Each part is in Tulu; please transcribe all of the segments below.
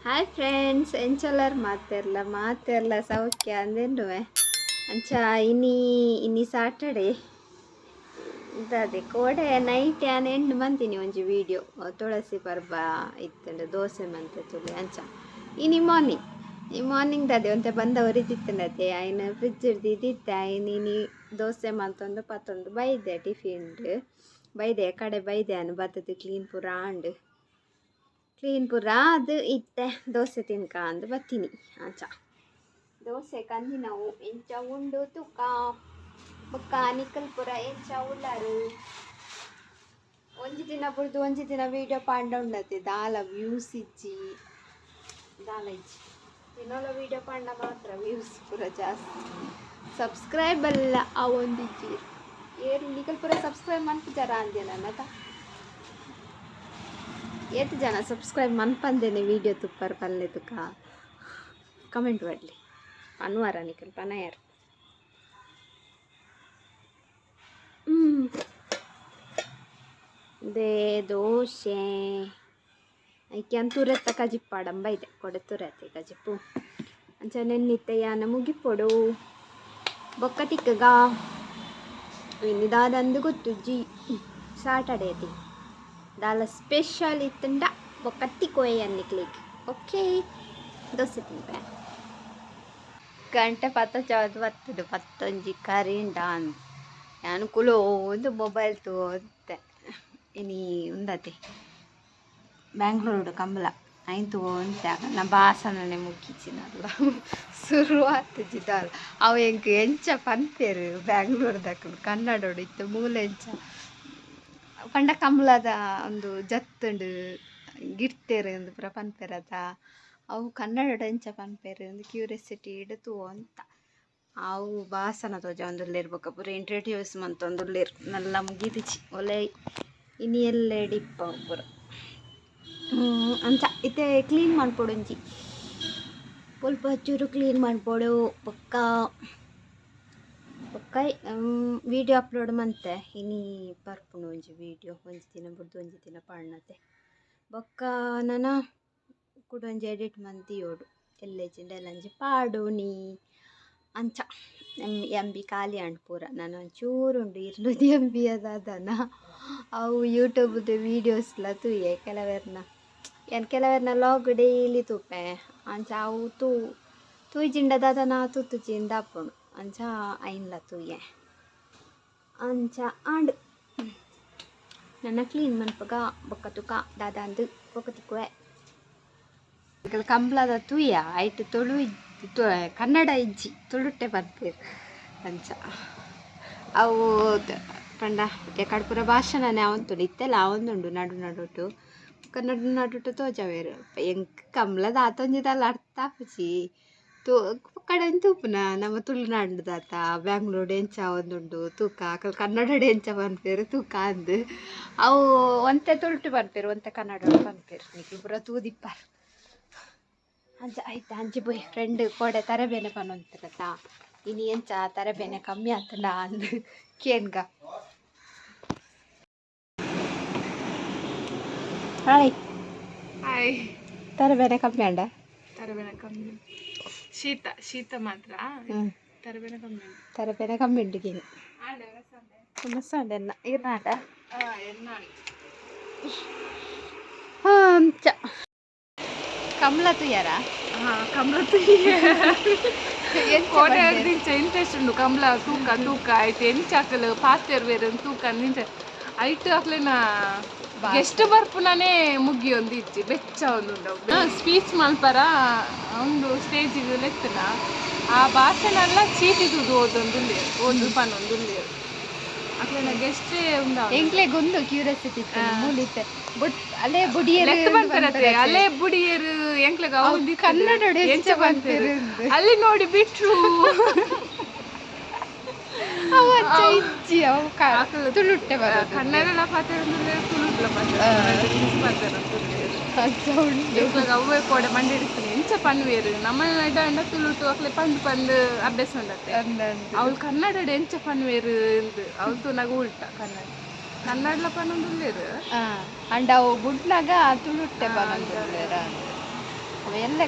ಹಾಯ್ ಫ್ರೆಂಡ್ಸ್, ಎಂಚಲರ್ ಮಾತೆರ್ಲ ಮಾತೆರ್ಲ ಸೌಖ್ಯ ಅಂದೆಂಡುವೆ. ಅಂಚ ಇನಿ ಇನಿ ಸಾಟರ್ಡೆ ದಾದೆ ಕೋಡೆ ನೈಟ್ ಯಾನ್ ಎಂಡ್ ಮಂತೀನಿ ಒಂಜಿ ವಿಡಿಯೋ. ತುಳಸಿ ಪರ್ಬ ಇತ್ತಂಡ ದೋಸೆ ಮಂತೆ ತುಳಿ. ಅಂಚ ಇನಿ ಮಾರ್ನಿಂಗ್, ಈ ಮಾರ್ನಿಂಗ್ ದಾದೆ ಒಂತೆ ಬಂದ ಒರಿದಿತ್ತಂಡತೆ, ಐನ ಫ್ರಿಜ್ ಇದ್ದಿತ್ತೆ. ಐನ್ ಇನಿ ದೋಸೆ ಮಂತೊಂದು ಪತ್ತೊಂದು ಬೈದೆ, ಟಿಫಿನ್ ಬೈದೆ, ಕಡೆ ಬೈದೆ. ಅನು ಬತ್ತದು ಕ್ಲೀನ್ ಪೂರ ಆಂಡ್, ಕ್ಲೀನ್ ಪೂರ ಅದು ಇತ್ತೆ ದೋಸೆ ತಿನ್ಕ ಅಂದು ಬತ್ತೀನಿ. ಅಂಚ ದೋಸೆ ಕಂದಿನವು ಎಂಚ ಉಂಡು ತುಕ್ಕ. ಬೊಕ್ಕ ನಿಕಲ್ ಪೂರ ಎಂಚ ಉಳ್ಳಾರು? ಒಂಜಿ ದಿನ ಬುಡ್ದು ಒಂಜಿ ದಿನ ವೀಡಿಯೋ ಪಾಂಡ ಉಂಡತೆ, ದಾಲ ವ್ಯೂಸ್ ಇಜ್ಜಿ, ದಾಲ ಇಜ್ಜಿ. ದಿನೋಲ ವೀಡಿಯೋ ಪಾಂಡ ಮಾತ್ರ ವ್ಯೂಸ್ ಪೂರ ಜಾಸ್ತಿ, ಸಬ್ಸ್ಕ್ರೈಬ್ ಅಲ್ಲ ಅವೊಂದಿಜ್ಜಿ. ಏರ್ ನಿಕಲ್ ಪೂರ ಸಬ್ಸ್ಕ್ರೈಬ್ ಮನ್ಪುಜಾರ ಅಂದೆ ನನ್ನತ. ಏತ್ ಜನ ಸಬ್ಸ್ಕ್ರೈಬ್ ಮನ್ಪಂದೇನೆ ವೀಡಿಯೋ ತುಪ್ಪರ್ ಪಲ್ಲೆ ತುಕ ಕಮೆಂಟ್ ಮಾಡಲಿ. ಪನ್ವಾರ ನಿಕಲ್ ಪನಯಾರ್. They dosa ಐಕೆ ತುರೆತ್ತ ಕಜಿಪ್ಪಾಡಂಬ ಇದೆ ಕೊಡೆ ತುರೆತ್ತೆ ಕಜಿಪ್ಪು. ಅಂಚ ನೆನ್ನಿತ್ತೆ ಯಾನ ಮುಗಿಪೊಡು. ಬೊಕ್ಕ ತಿಕ್ಕಗ. ಇನ್ನು ದಾದಂದು ಗೊತ್ತುಜ್ಜಿ. ಸಾಟರ್ಡೆ ಅತಿ ದಾಲ ಸ್ಪೆಷಲ್ ಇತ್ತಂಡ ಬೊಕ್ಕ ತಿಕ್ಕೋಯ್ ಅನ್ನಿಕ್ಲಿಕ್. ಓಕೆ, ದೋಸೆ ತಿನ್ಪೆ. ಗಂಟೆ ಪತ್ತ ಚಾವದು ಬತ್ತದು ಪತ್ತೊಂಜಿ ಕರಿಂಡ ಅಂದ್ ಯಾನ್ ಕುಲೋಂದು ಮೊಬೈಲ್ ತೂವೊಂತೆ. ಇನಿ ಉಂದತೆ ಬ್ಯಾಂಗ್ಳೂರುಡು ಕಂಬಳ, ಐನ್ ತೂವೊಂತೆ. ಅಕಲ್ನ ಬಾಸನನೆ ಮುಗಿಚಿನಲ್ಲ ಸುರು ಆತುಜಿ ದಾಲ. ಅವು ಎಂಕ್ ಎಂಚ ಪನ್ಪೆರ್ ಬ್ಯಾಂಗ್ಳೂರ್ದಕುಲು ಕನ್ನಡೊಡು ಇತ್ತೆ ಮೂಲ ಎಂಚ ಪಂಡ ಕಂಬ್ಳದ ಉಂದು ಜತ್ತುಂಡು ಗಿಡ್ತೆರ್ ಇಂದ್ ಪೂರ ಪನ್ಪೆರತ. ಅವು ಕನ್ನಡಡ್ ಎಂಚ ಪನ್ಪೆರ್ ಇಂದ್ ಕ್ಯೂರಿಯಾಸಿಟಿ ತೂವೊಂತ. ಅವು ಬಾಸನ ತೋಜಾವೊಂದುಲ್ಲೆರ್. ಬೊಕ ಪೂರ ಇಂಟ್ರೊಡ್ಯೂಸ್ ಮಂತೊಂದುಲ್ಲೆರ್. ನಲ್ಲ ಮುಗಿದಿಜಿ ಒಲೈ ಇನಿ ಎಲ್ಲೆಡ್ ಇಪ್ಪ ಪೂರ. ಅಂಚ ಇತ್ತೆ ಕ್ಲೀನ್ ಮನ್ಪೊಡೊಂಜಿ ಪೊಲ್ಪ ಚೂರು ಕ್ಲೀನ್ ಮನ್ಪೊಡು. ಬೊಕ್ಕ ಬೊಕ್ಕ ವೀಡಿಯೋ ಅಪ್ಲೋಡ್ ಮಂತೆ. ಇನಿ ಬರ್ಪುಂಡು ಒಂಜಿ ವೀಡಿಯೋ, ಒಂಜಿ ದಿನ ಬುಡ್ದು ಒಂಜಿ ದಿನ ಪಾಡ್ನತೆ. ಬೊಕ್ಕ ನನ ಕುಡ ಒಂಜಿ ಎಡಿಟ್ ಮಂತಿಯೋಡು, ಎಲ್ಲೆಜಿಂಡ ಎಲ್ಲಂಜಿ ಪಾಡೋನಿ. ಅಂಚ ಎಮ್ ಬಿ ಖಾಲಿ ಆಂಡ್ ಪೂರ. ನನ ಒಂಚೂರು ಉಂಡು 200 ಎಮ್ ಬಿ ದಾದನ. ಅವು ಯೂಟ್ಯೂಬ್ದು ವೀಡಿಯೋಸ್ಲ ತೂಯೆ ಕೆಲವೆರ್ನ. ಯಾನ್ ಕೆಲವೆರ್ನ ಲಾಗ್ ಡೈಲಿ ತೂಪೆ. ಅಂಚ ಅವು ತೂ ತೂಯ್ಜಿಂಡ ದಾದನ ತೂತುಜಿಂದ ಆಪುಂಡು. ಅಂಚ ಐನ್ಲ ತೂಯೆ. ಅಂಚ ಆಂಡ್. ನನ ಕ್ಲೀನ್ ಮನ್ಪುಗ, ಬೊಕ್ಕ ತುಕ ದಾದಾಂದ್. ಬೊಕ್ಕ ತಿಕ್ಕುವೆ. ಕಂಬ್ಳದ ತೂಯ, ಐಟ್ ತುಳು ಕನ್ನಡ ಇಜ್ಜಿ, ತುಳುಟ್ಟೆ ಪನ್ಪೆರ್. ಅಂಚ ಅವು ಪಂಡ ಎಕಡೆ ಪೂರ ಭಾಷಣನೇ ಆವೊಂತುಂಡು. ಇತ್ತೆಲ ಆವೊಂದುಂಡು ನಡು ನಡುಟು. ಬೊಕ್ಕ ನಡು ನಡುಟು ತೋಜಾವೆರ್. ಎಂಕ್ ಕಂಬ್ಳದ ಆತೊಂಜಿ ದಾಲ ಅರ್ಥ ಆಪುಜಿ. ತೂ ಕಡೆನ್ ತೂಪುನ ನಮ್ಮ ತುಳುನಾಡ್ದಾತ ಬ್ಯಾಂಗ್ಳೂರ್ಡ್ ಎಂಚ ಆವೊಂದುಂಡು ತೂಕ, ಅಕಲ್ ಕನ್ನಡಡ್ ಎಂಚ ಪನ್ಪೆರ್ ತೂಕ ಅಂದ್. ಅವು ಒಂತೆ ತುಳುಟು ಪನ್ಪೆರ್, ಒಂತೆ ಕನ್ನಡಡ್ ಪನ್ಪೆರ್. ನಿಕುಲು ಪೂರ ತೂದಿಪ್ಪರ್. ಅಂಚ ಐತ ಅಂಚಿ ಪೋಯಿ ಫ್ರೆಂಡ್ ಕೋಡೆ ತರಬೇನೆ ಪನೊಂತಿರತ. ಇನಿ ಎಂಚ ತರಬೇನೆ ಕಮ್ಮಿ ಆತುಂಡ ಅಂದ್ ಕೇನ್ಗ. ಹಾಯ್. ಹಾಯ್. ತರಬೇನೆ ಕಮ್ಮಿ ಆಂಡ? ತರಬೇನೆ ಕಮ್ಮಿ. ಶೀತ ಶೀತ ಮಾತ್ರ, ತರಬೇನೆ ಕಮ್ಮಿ. ತರಬೇನೆ ಕಮ್ಮಿ ಉಂಡು ಗಿನಿ. ಮಸ್ತ್ ಎನ್ನ ಇರ್ನಾಟ. ಅಂಚ ಕಮಲ ತೂಯರ? ಕಮಲ ಕೋಡೆ ದಿಂಚ ಇಂಟ್ರೆಸ್ಟ್ ಉಂಡು ಕಮಲ ತೂಕ ತೂಕ. ಆಯ್ತು, ಎಂಚ ಅಕಲ್ ಪಾತೆರ್ ಬೇರೆ ತೂಕ ನಿಂಚ. ಐಟ್ ಅಕ್ಲೆನ ಗೆಸ್ಟ್ ಬರ್ಪುನನೇ ಮುಗಿಯೊಂದು ಇಜ್ಜಿ, ಬೆಚ್ಚ ಒಂದುಂಡು. ಸ್ಪೀಚ್ ಮಲ್ಪರ ಒಂದು ಸ್ಟೇಜಿಗೆ ಲೆತ್ತನ ಆ ಭಾಷಣ ಎಲ್ಲ ಚೀಟಿ ತೂದು ಓದೊಂದುಲ್ಲೇರ್, ಓದು ಪನೊಂದುಲ್ಲೇರ್. ಅಕ್ಲೆನ ಗೆಸ್ಟೇ ಉಂಡ. ಎಂಕ್ಲೆಗ್ ಉಂದು ಕ್ಯೂರಿಯಾಸಿಟಿ ಇತ್ತು ಮೂಲಿತ್ತೆ ಬುಟ್ ಅಲ್ಲೇ ಬುಡಿಯೆರ್. ಲೆತ್ತ ಪನ್ಪೆರತೆ, ಅಲ್ಲೇ ಬುಡಿಯೆರ್. ಎಂಕ್ಲೆಗ್ ಅವು ಕನ್ನಡೊಡು ಎಂಚ ಪನ್ಪೆರ್ ಅಲ್ಲಿ ನೋಡಿ ಬಿಟ್ರು. ಅವು ಅಂಚ ಇಜ್ಜಿ, ಅವು ತುಳುಟ್ಟೆ ಬರೋದು. ಕನ್ನಡಲ ಪಾತೆರೊಂದುಲ್ಲೇರ್, ತುಳುಟ್ಲ ಪಾತೆರೊಂದುಲ್ಲೇರ್. ಅಂಚ ಉಂಡು. ಎಂಕ್ಲೆಗ್ ಅವ್ವೇ ಕೋಡೆ ಮಂಡೆ ಇಡ್ತೀನಿ, ಎಂಚ ಪನ್ವೇರ್. ನಮ್ಮ ಇಡಂಡ ತುಳುಟು ಅಕ್ಲೆ ಪಂದ್ ಪಂದ್ ಅಭ್ಯಾಸ ಉಂಡತ್ತೆ. ಅವ್ಲು ಕನ್ನಡಡ್ ಎಂಚ ಪನ್ವೇರ್ ಇಂದ್ ಅವ್ಲು ತೂನಾಗ ಉಲ್ಟ ಕನ್ನಡ ಕನ್ನಡಲ ಪನೊಂದುಲ್ಲೇರ್. ಅಂಡ ಅವು ಬುಡ್ನಾಗ ತುಳುಟ್ಟೆ ಪನೊಂದುಲ್ಲೇರ. ಎಲ್ಲ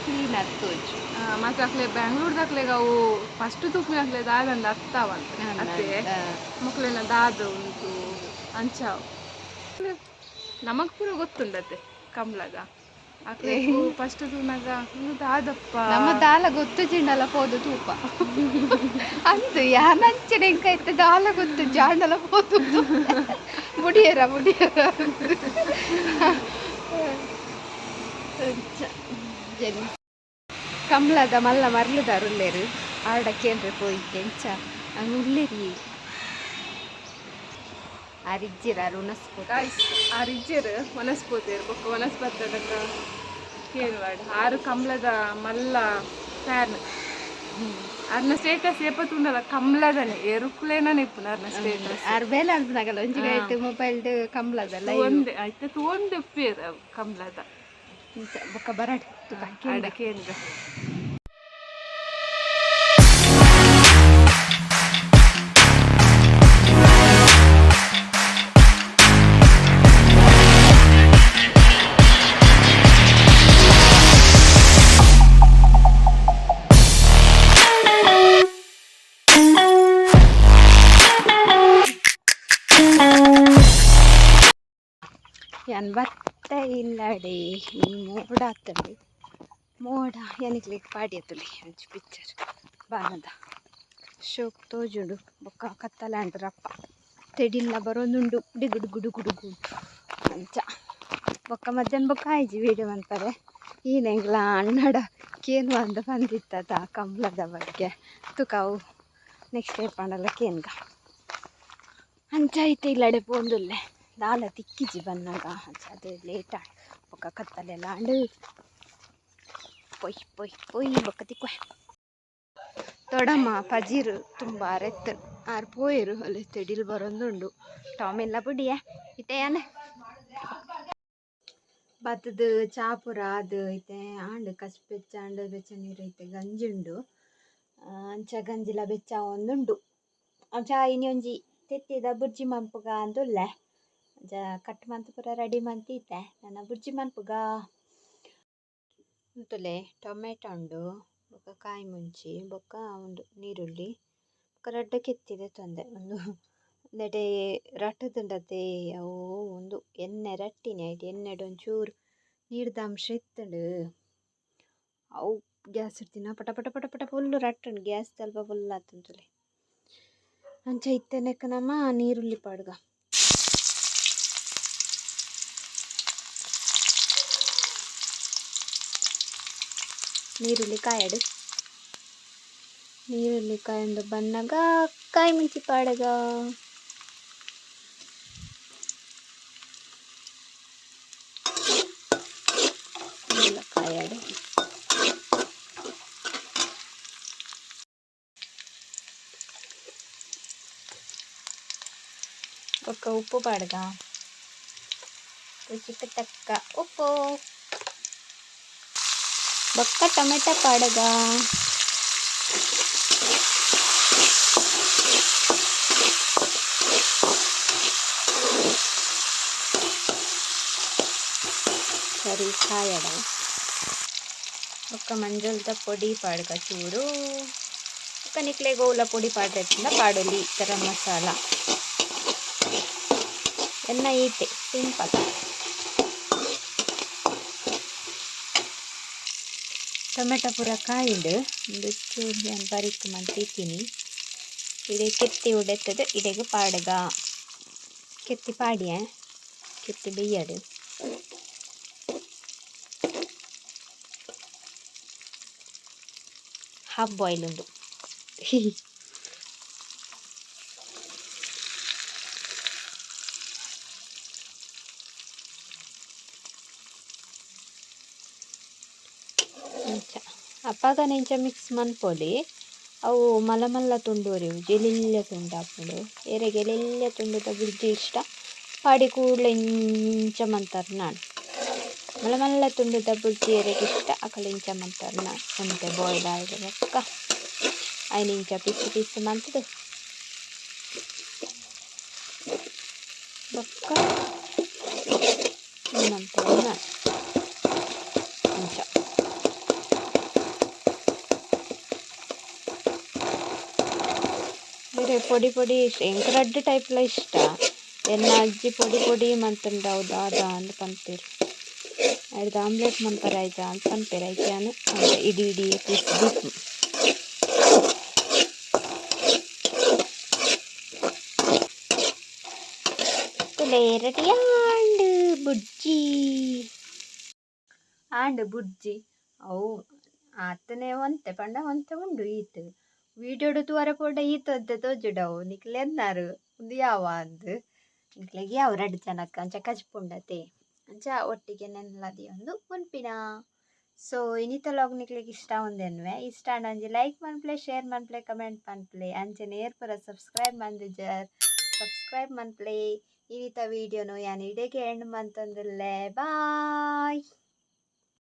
ಕ್ಲೀನ್ ಆದ್ ತೋಜು. ಮತ್ತೆ ಅಕ್ಲೆ ಬ್ಯಾಂಗ್ಳೂರ್ದಕ್ಲೆಗ್ ಅವು ಫಸ್ಟ್ ತೂಪಿನಕ್ಲೆ ದಾದಂದ ಅರ್ಥವಂತ ಅತ್ತೆ. ಮಕ್ಳೆನ ದಾದ ಉಂಟು ಅಂಚ ನಮಗ್ ಪೂರ ಗೊತ್ತುಂಡತ್ತೆ ಕಂಬ್ಳದ. ಅಕ್ಲೆ ಫಸ್ಟ್ ತೂನಾಗ ಉಂದು ದಾದಪ್ಪ. ನಮ್ಮ ದಾಲ ಗೊತ್ತು ಜಿಂಡಲ ಪೋದು ತೂಪ ಅಂದು ಯಾನಂಚನೆ ಎಂಕ ಇತ್ತೆ ದಾಲ ಗೊತ್ತು ಜಾಂಡಲ ಪೋದು ಮುಡಿಯರ ಮುಡಿಯರ. ಜನ ಕಮ್ಲದ ಮಲ್ಲ ಮರ್ಲುದಾರುಲ್ಲೇರು ಆಡ ಕೇಂದ್ರ ಪೋಯಿ ಎಂಚ ಹಂಗ ಉಲ್ಲೇರಿ ಆರಿಜ್ಜಿರ ಉಣಸ್ಪೋ. ಗಾಯ್ಸ್, ಆರಿಜ್ಜೆರ್ ವನಸ್ಪತಿಯರ್ ಬೊಕ್ಕ ವನಸ್ಪತದಕ್ಕ ಕೇನ್ವಾಡ್. ಆರು ಕಮ್ಲದ ಮಲ್ಲ ಫ್ಯಾನ್. ಅರ್ನ ಸ್ಟೇಟಸ್ ಏಪ ತೂಂಡಲ ಕಮ್ಲದನೆ, ಎರುಕ್ಲೇನ ಇಪ್ಪುನ ಅರ್ನ ಸ್ಟೇಟಸ್. ಆರ್ ಬೇಲೆ ಅನ್ಪನಾಗಲ್ಲ ಒಂಜಿ ಗೈಟ್ ಮೊಬೈಲ್ ಕಮ್ಲದ. ಒಂದೆ ಐತೆ ತೂವೊಂದು ಉಪ್ಪೇರ್ ಅವು ಕಮ್ಲದ. ಇಂಚ ಬೊಕ್ಕ ಬರಾಡ್. ಆಡ ಕೇನ್ಗ. ಯಾನ್ ಬತ್ತ ಇಲ್ಲಡೆ ಈ ಮೋಡ ಆತಂಡು ಮೋಡ ಎನಿಕ್ಲೆಗ್ ಪಾಡ್ಯತುಲಿ ಒಂಜಿ ಪಿಕ್ಚರ್ ಬಾನದ ಶೋಕ್ ತೋಜುಂಡು. ಬೊಕ್ಕ ಕತ್ತಲಾಂಡ್ ರಪ್ಪ ತೆಡಿಲ್ಲ ಬರೊಂದುಂಡು ಡಿಗುಡು ಗುಡು ಗುಡುಗು ಅಂಚ. ಬೊಕ್ಕ ಮಧ್ಯಾಹ್ನ ಬೊಕ್ಕ ಆಯ್ಜಿ ವೀಡಿಯೋ ಮನ್ಪರೆ. ಈನೆಗ್ಲ ಅಣ್ಣಡ ಕೇನು ಅಂದ ಪಂದಿತ್ತದ ಕಂಬ್ಳದ ಬಗ್ಗೆ. ತುಕ ಅವು ನೆಕ್ಸ್ಟ್ ಟೈಪ್ ಪಂಡಲ ಕೇನ್ಗ. ಅಂಚ ಐತೆ ಇಲ್ಲಡೆ ಪೋಂದುಲ್ಲೆ ದಾಲ ತಿಕ್ಕಿಜಿ ಬನ್ನಗ. ಅಂಚ ಅದು ಲೇಟ್ ಆಂಡ್. ಬೊಕ್ಕ ಕತ್ತಲೆಲ್ಲ ಆಂಡ್. ಪೊಯ್ ಪೊಯ್ ಪೊಯ್ ಬೊಕ್ಕ ತಿಕ್ವೆ. ದೊಡಮ್ಮ ಪಜಿರು ತುಂಬ ಅರೆತ್ತು ಆರ್ ಪೋಯೆರು. ಅಲ್ಲಿ ತೆಡಿಲ್ ಬರೊಂದುಂಡು. ಟಾಮೆಲ್ಲ ಬುಡಿಯ ಇತ್ತೆ ಯಾನ್ ಬತ್ತದ ಚಾಪುರ ಆದ್ ಇತ್ತೆ ಆಂಡ್. ಕಚ್ ಬೆಚ್ಚ ಆಂಡ್. ಬೆಚ್ಚ ನೀರು ಇತ್ತೆ ಗಂಜಿ ಉಂಡು. ಅಂಚ ಗಂಜಿಲ ಬೆಚ್ಚ ಆವೊಂದುಂಡು. ಅಂಚ ಇನಿ ಒಂಜಿ ತೆತ್ತಿದ ಬುರ್ಜಿ ಮನ್ಪುಗ ಅಂದುಲ್ಲೆ. ಅಂಚ ಕಟ್ ಮಂತ್ ಪೂರ ರೆಡಿ ಮಂತ್ ಇತ್ತೆ ನನ ಬುರ್ಜಿ ಮನ್ಪುಗ. ಉಂತುಲೆ ಟೊಮೆಟೊ ಉಂಡು, ಬೊಕ್ಕ ಕಾಯಿ ಮುಂಚಿ, ಬೊಕ್ಕ ಉಂದು ನೀರುಳ್ಳಿ, ಬೊಕ್ಕ ರಡ್ಡ್ ಕೆತ್ತಿದೆ ತೊಂದೆ. ಉಂದು ನೆಟೆ ರಟ್ಟುದುಂಡತೆ ಅವು ಉಂದು ಎಣ್ಣೆ ರಟ್ಟಿನಿ. ಐಟ್ ಎಣ್ಣೆಡ್ ಒಂಚೂರು ನೀರ್ದ ಅಂಶ ಇತ್ತುಂಡು. ಅವು ಗ್ಯಾಸ್ ಇಡ್ತಿನ ಪಟ ಪಟ ಪಟ ಪಟ ಫುಲ್ಲು ರಟ್ಟುಂಡು. ಗ್ಯಾಸ್ ದಲ್ಪ ಫುಲ್ ಆತುಂಡು. ಅಂಚ ಇತ್ತೆನೆಕ್ ನಮ ನೀರುಳ್ಳಿ ಪಾಡ್ಗ. ನೀರುಳ್ಳಿ ಕಾಯಡು. ನೀರುಳ್ಳಿ ಕಾಯೊಂದು ಬನ್ನಗ ಕಾಯಿ ಮುಂಚಿ ಪಾಡಗ. ಕಾಯಡು. ಬೊಕ್ಕ ಉಪ್ಪು ಪಾಡ್ಗ, ರುಚಿಗೆ ತಕ್ಕ ಉಪ್ಪು. ಬೊಕ್ಕ ಟೊಮೆಟೊ ಪಾಡ್ಗ. ಸರಿ ಕಾಯಡ. ಬೊಕ್ಕ ಮಂಜೊಲ್ದ ಪೊಡಿ ಪಾಡ್ಗ ಚೂರು. ಬೊಕ್ಕ ನಿಕ್ಲೆಗ್ ಒವ್ಲ ಪೊಡಿ ಪಾಡ್ರೆತ್ತ್ಂಡ ಪಾಡೊಲಿ. ಗರಂ ಮಸಾಲ ಎನ್ನ ಈತೆ ಸಿಂಪಲ್. ಟೊಮೆಟೊ ಪೂರ ಕಾಯಿಂಡು. ಉಂದು ಚೂರು ಯಾನ್ ಬರಿಕ್ ಮಂತ್ ದೀತಿನಿ. ಇಡೆ ಕೆತ್ತಿ ಉಡೆತ್ತದು ಇಡೆಗ್ ಪಾಡ್ಗ. ಕೆತ್ತಿ ಪಾಡ್ಯೆ. ಕೆತ್ತಿ ಬೆಯ್ಯಡ್. ಹಾಫ್ ಬಾಯ್ಲ್ ಉಂದು. ಇಂಚ ಅಪಗನೆ ಇಂಚ ಮಿಕ್ಸ್ ಮನ್ಪೊಲಿ. ಅವು ಮಲ್ಲ ಮಲ್ಲ ತುಂಡು ಒರಿಯುಜಿ, ಎಲ್ಯ ತುಂಡು ಆಪುಂಡು. ಏರೆಗ್ ಎಲ್ಯ ತುಂಡುದ ಬುರ್ಜಿ ಇಷ್ಟ ಪಾಡಿ ಕೂಡ್ಲೆ ಇಂಚ ಮಂತರ್ ನಾನ್. ಮಲ್ಲ ಮಲ್ಲ ತುಂಡುದ ಬುರ್ಜಿ ಏರೆಗ್ ಇಷ್ಟ ಅಕಲ್ ಇಂಚ ಮಂತರ್ ನಾನ್. ಒಂತೆ ಬಾಯ್ಲ್ ಆಯಿದ ಬೊಕ್ಕ ಐನ್ ಇಂಚ ಪೀಸ್ ಪೀಸ್ ಮಂತುದು ಬೊಕ್ಕ ಮಂತೊಡು ನಾನ್ ಇಂಚ. ಬೇರೆ ಪೊಡಿ ಪೊಡಿ ಇಷ್ಟ ಎಂಕ್ ರಡ್ಡ್ ಟೈಪ್ಲ ಇಷ್ಟ. ಎನ್ನ ಅಜ್ಜಿ ಪೊಡಿ ಪೊಡಿ ಮಂತುಂಡ ಅವು ದಾದ ಅಂದ್ ಪನ್ಪೆರ್. ಐಡ್ದ್ ಆಮ್ಲೆಟ್ ಮನ್ಪರೆ ಆಯ್ಜ ಅಂದ್ ಪನ್ಪೆರ್. ಐಕ್ ಯಾನ್ ಅಂಚ ಇಡೀ ಇಡೀ ಪೀಸ್ ದೀಪುನು. ತೂಲೆ ರೆಡಿ ಆಂಡ್ ಬುರ್ಜಿ. ಆಂಡ್ ಬುರ್ಜಿ ಅವು ಆತನೆ ಒಂತೆ ಪಂಡ ಒಂತೆ ಉಂಡು ಈತ್. ವೀಡಿಯೋಡು ತೂವರೆ ಪೋಂಡ ಈತ್ ಒಂತೆ ತೋಜುಂಡು ಅವು ನಿಕ್ಲ್ ಎನ್ನಾರ್ ಉಂದು ಯಾವ ಅಂದ್. ನಿಕ್ಲೆಗ್ ಯಾವು ರಡ್ಡ್ ಜನಕ್ ಅಂಚ ಕಜ್ಪುಂಡತೆ ಅಂಚ ಒಟ್ಟಿಗೆ ನೆನ್ಲ ದೀವೊಂದು ಉನ್ಪಿನ. ಸೊ ಇನಿತ ವ್ಲಾಗ್ ನಿಕ್ಲೆಗ್ ಇಷ್ಟ ಆವೊಂದು ಇಷ್ಟ ಆಂಡ ಒಂಜಿ ಲೈಕ್ ಮನ್ಪುಲೆ, ಶೇರ್ ಮನ್ಪುಲೆ, ಕಮೆಂಟ್ ಮನ್ಪುಲೆ. ಅಂಚನೆ ಏರ್ ಪೂರ ಸಬ್ಸ್ಕ್ರೈಬ್ ಮಂದಿಜರ್ ಸಬ್ಸ್ಕ್ರೈಬ್ ಮನ್ಪುಲೆ. ಇನಿತ ವೀಡಿಯೋನು ಯಾನ್ ಇಡೆಗೆ ಎಂಡ್ ಮಂತೊಂದುಲ್ಲೆ. ಬಾಯ್.